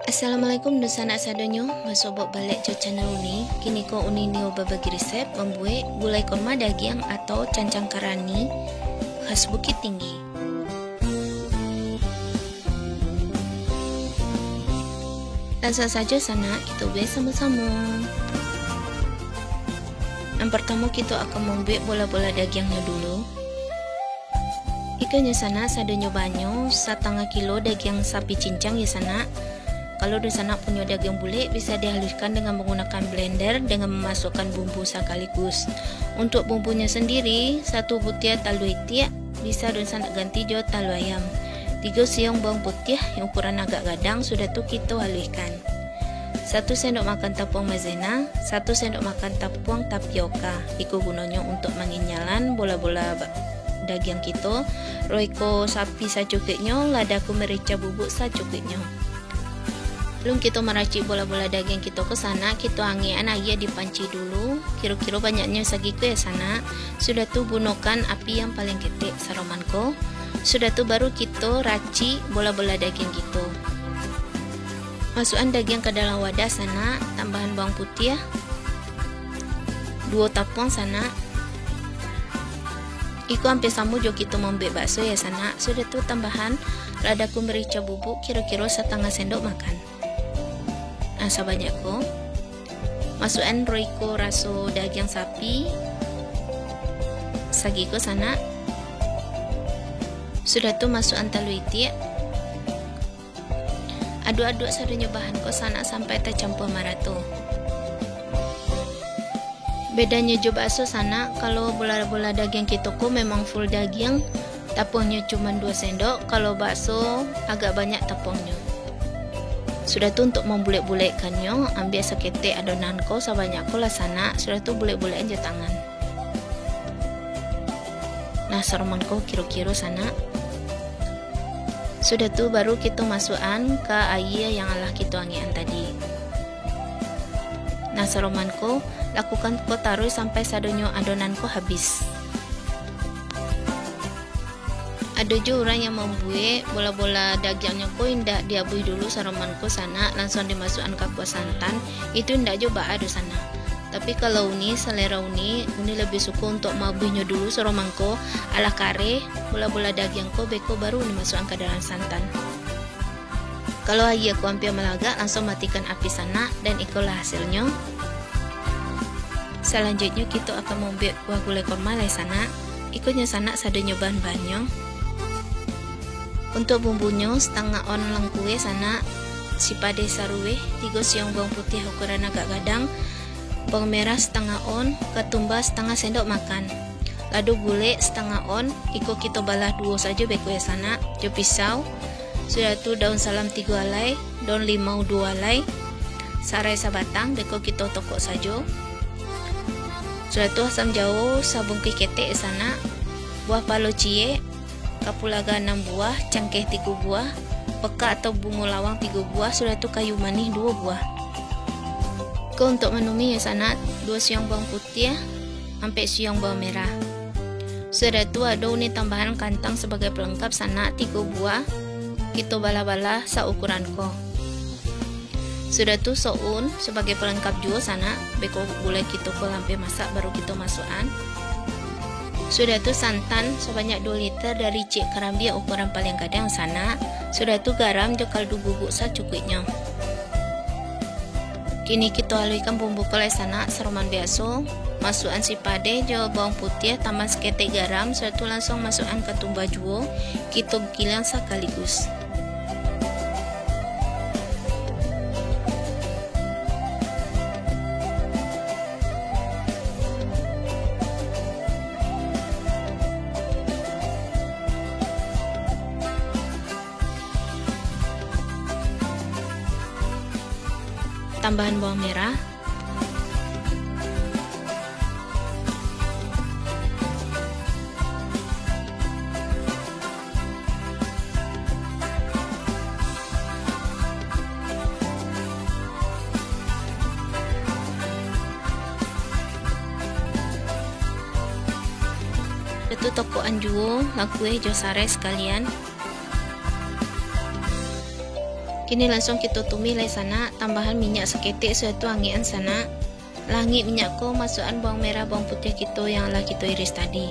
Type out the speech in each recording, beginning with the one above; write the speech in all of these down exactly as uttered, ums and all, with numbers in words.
Assalamualaikum dunsanak sadonyo, basobok baliak jo channel Uni. Kini ko Uni nio babagi resep mambuek gulai korma dagiang atau cancang karani khas Bukittinggi. Lansuang sajo sanak, kito buek samo-samo. Nan partamo kito akan mambuek bola-bola dagiangnyo dulu. Ikonyo sanak, sadonyo bahanyo satangah kilo dagiang sapi cincang yo sanak. Kalau dunsanak punyo dagiang bulek, bisa dihaluskan dengan manggunakan blender dengan mamasukkan bumbu sakaligus. Untuak bumbunyo sandiri, satu butiah talua itiak, bisa dunsanak ganti jo talua ayam. Tigo siong bawang putiah yang ukuran agak gadang, sudah tu kito haluskan. Satu sendok makan tapuang maizena, satu sendok makan tapuang tapioka. Iko gunonyo untuak manginyalan bola-bola ba-, dagiang kito. Roiko sapi sacukuiknyo, ladaku merica bubuk sacukuiknyo. Alun kito maracik bola-bola dagiang kito ko sanak, kito angekan aia di panci dulu, kiro-kiro banyaknyo sagiko yo sanak. Sudah tu gunokan api yang paling ketek saroman ko. Sudah tu baru kito racik bola-bola dagiang kito. Masuakan dagiang ka dalam wadah sanak, tambahan bawang putiah duo tapuang sanak. Iko ampia samo jo kito mambuek bakso yo sanak. Sudah tu tambahan ladaku merica bubuk kiro-kiro satangah sendok makan. Nah, sabanyak ko. Masuakan roiko raso dagiang sapi sagiko sanak. Sudah tu masuakan talua itiak. Aduak-aduak sadonyo bahan ko sanak sampai tacampua marato. Bedanyo jo bakso sanak, kalau bola-bola dagiang kito ko memang full dagiang, tapuangnyo cuman duo sendok, kalau bakso agak banyak tapuangnyo. Sudah tu, untuak mambulek-bulekkannyo, ambiak saketek adonan ko sabanyak ko lah sanak, sudah tu bulek-bulekan jo tangan. Nah, saroman ko kiro-kiro sanak. Sudah tu, baru kito masuakan ka aia yang alah kito angekan tadi. Nah, saroman ko, lakukan ko taruih sampai sadonyo adonan ko habis. Ado juo urang yang mambuek bola-bola dagiangnyo ko indak diabuih dulu saroman ko sanak, lansuang dimasuakan ka kuah santan, itu indak juo baa doh sanak. Tapi kalau Uni, salera Uni, Uni labiah suko untuak maabuihnyo dulu saroman ko, alah kareh, bola-bola dagiang ko beko baru Uni masuakan ka dalam santan. Kalau aia ko ampia malagak, lansuang matikan api sanak, dan ikolah hasilnyo. Salanjuiknyo, kito akan mambuek kuah gulai korma lai sanak. Ikonyo sanak sadonyo bahan-bahannyo. Untuak bumbunyo, satangah on langkueh sanak, sipadeh saruweh, tigo siong bawang putiah ukuran agak gadang, bawang merah satangah on, katumba satangah sendok makan, lado bulek satangah on, iko kito balah duo sajo beko yo sanak, jo pisau. Sudah tu daun salam tigo alai, daun limau duo alai, sarai sabatang, beko kito tokok sajo. Sudah tu asam jawo sabungkuih ketek yo sanak, buah palo ciek, kapulaga anam buah, cangkeh tigo buah, pekak atau bungo lawang tigo buah, sudah tu kayu manih duo buah. Ko untuak manumih yo sanak, duo siong bawang putiah, ampek siong bawang merah. Sudah tu ado Uni tambahan kantang sabagai palengkap sanak tigo buah, kito balah-balah saukuran ko. Sudah tu soun sabagai palengkap juo sanak, beko gulai kito ko lampeh masak baru kito masuakan. Sudah tu santan sabanyak duo liter dari ciek karambia ukuran paliang gadang sanak. Sudah tu garam jo kaldu bubuk sacukuiknyo. Kini kito aluihkan bumbu ko lai sanak, saroman biaso. Masuakan sipadeh jo bawang putiah, tambah saketek garam, sudah tu lansuang masuakan katumba juo, kito giling sakaligus. Tambahan bawang merah. Sudah tu tokokan juo langkueh jo sarai sakalian. Kini langsuang kito tumih lai sanak, tambahan minyak saketek sudah tu angek-an sanak. Lah angek minyak ko, masuak-an bawang merah, bawang putiah kito yang lah kito iris tadi.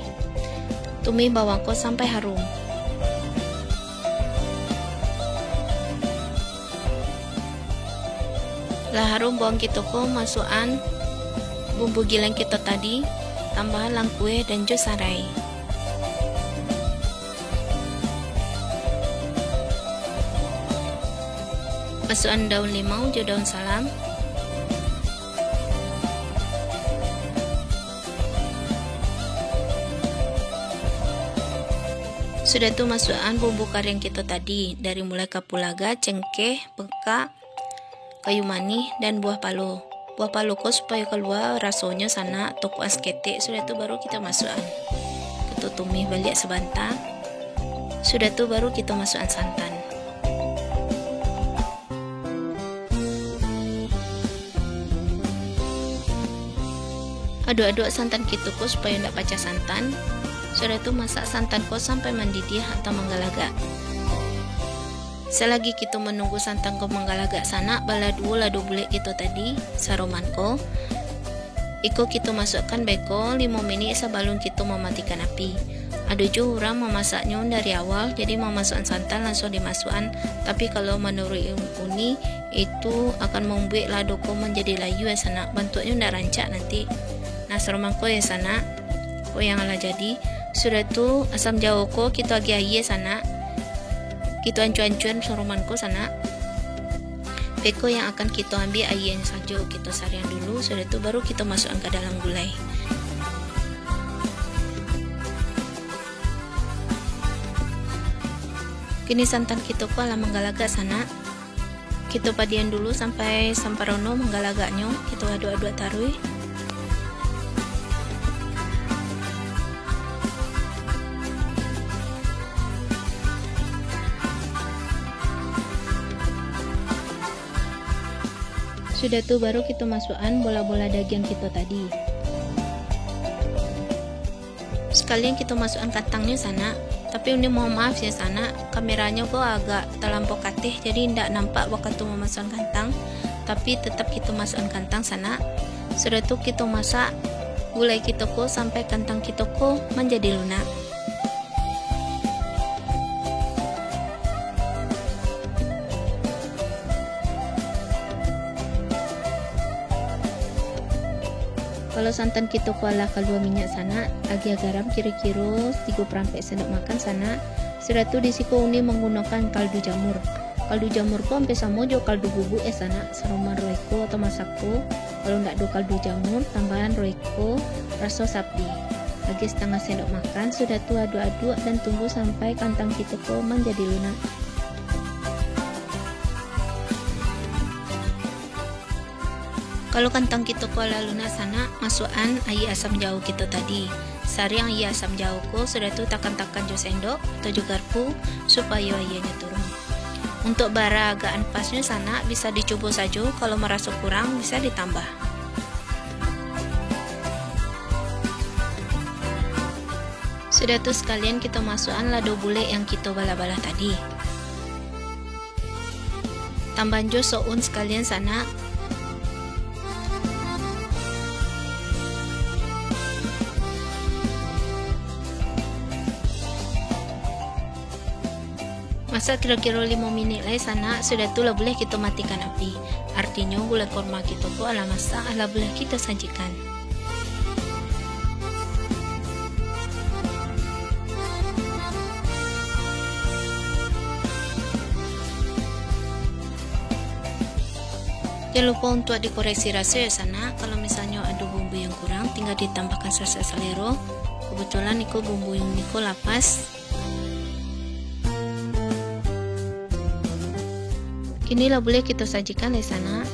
Tumih bawang ko sampai harum. Lah harum bawang kito ko, masuak-an bumbu giling kito tadi, tambahan langkueh dan jo sarai. Masuak-an daun limau jo daun salam. Sudah tu masuak-an bumbu kariang kito tadi, dari mulai kapulaga, cengkeh, pekak, kayu manih, dan buah palo. Buah palo ko supayo kalua rasonyo sanak, tokokan saketek, sudah tu baru kito masuak-an. Kito tumih baliak sabanta, sudah tu baru kito masuak-an santan. Aduak-aduak santan kito ko supayo ndak pacah santan. Sudah tu masak santan ko sampai mandidih atau manggalagak. Salagi kito manunggu santan ko manggalagak sanak, baladuo lado bulek kito tadi, saroman ko. Iko kito masuakkan beko limo minik sabalun kito mamatikan api. Ado juo urang mamasaknyo dari awal, jadi mamasuakkan santan langsuang dimasuakkan. Tapi kalau manuruik uni, itu akan mambuek lado ko manjadi layu, ya sanak. Bantuaknyo ndak rancak nanti. Nah, saroman ko, ya sanak, ko yang alah jadi. Sudah tu, asam jawo ko kito agiah aia sanak. Kito ancua-ancuan saroman ko sanak. Beko yang akan kito ambiak aianyo sajo, kito sariang dulu, sudah tu baru kito masuakkan ka dalam gulai. Kini santan kito ko alah manggalagak sanak. Kito padiakan dulu sampai samparono manggalagaknyo, kito aduak-aduak taruih. Sudah tu baru kito masuakkan bola-bola dagiang kito tadi. Sakalian kito masuakkan kantangnyo sanak, tapi uni mohon maaf ya sanak, kameranyo ko agak talampau kateh, jadi indak nampak wakatu mamasuakkan kantang, tapi tetap kito masuakkan kantang sanak. Sudah tu kito masak gulai kito ko sampai kantang kito ko manjadi lunak. Kalau santan kito ko alah kalua minyak sanak, agiah garam kiro-kiro tigo parampek sendok makan sanak. Sudah tu di siko uni manggunokan kaldu jamur. Kaldu jamur ko ampia samo jo kaldu bubuk ya sanak, saroman Royco atau Masako. Kalau ndak ado kaldu jamur, tambahan Royco raso sapi. Agiah satangah sendok makan, sudah tu aduak-aduak dan tunggu sampai kantang kito ko manjadi lunak. Kalau kantang kito ko alah lunak sanak, masuakkan aia asam jawo kito tadi. Sariang aia asam jawo ko, sudah tu takan-takan jo sendok atau jo garpu, supayo aianyo turun. Untuak bara agak-an pasnyo sanak, bisa dicubo sajo, kalau maraso kurang, bisa ditambah. Sudah tu sakalian kito masuakkan lado bulek yang kito balah-balah tadi. Tambahan jo soun sakalian sanak. Masak kiro-kiro limo minik lai sanak, sudah tu lah buliah kito matikan api. Artinyo gulai korma kito ko alah masak, alah buliah kito sajikan. Jan lupo untuak dikoreksi raso yo sanak, kalau misalnyo ado bumbu yang kurang, tingga ditambahkan sasuai salero. Kebetulan iko bumbu yang niko lah pas. Kini lah buliah kito sajikan lai sanak.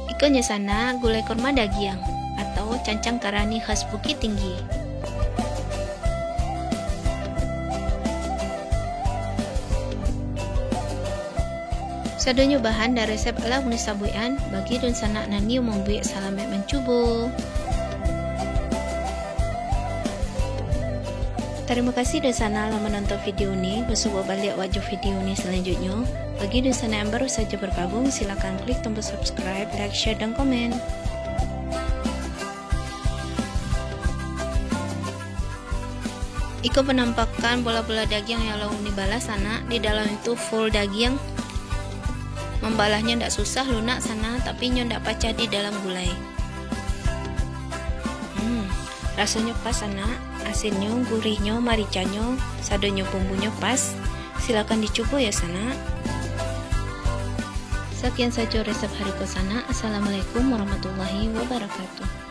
Iko nyo sanak gulai korma dagiang atau cancang karani khas Bukittinggi. Sadonyo bahan dan resep alah ulun sabuikan. Bagi dunsanak nan nio mambuek, salamaik mancubo. Tarimo kasih dunsanak lah manonton video ni. Basuo baliak wak jo video ni salanjutnyo. Bagi dunsanak yang baru sajo bergabung, silakan klik tombol subscribe, like, share, dan komen. Iko penampakan bola-bola dagiang yang lah ulun balah, sanak. Di dalam itu full dagiang. Mambalahnyo ndak susah, lunak, sanak, tapi nyo ndak pacah di dalam gulai. Hmm, rasonyo pas, sanak. Asinnyo, gurihnyo, maricanyo, sadonyo bumbunyo pas. Silakan dicubo yo, sanak. Sakian sajo resep hari ko, sanak. Assalamualaikum warahmatullahi wabarakatuh.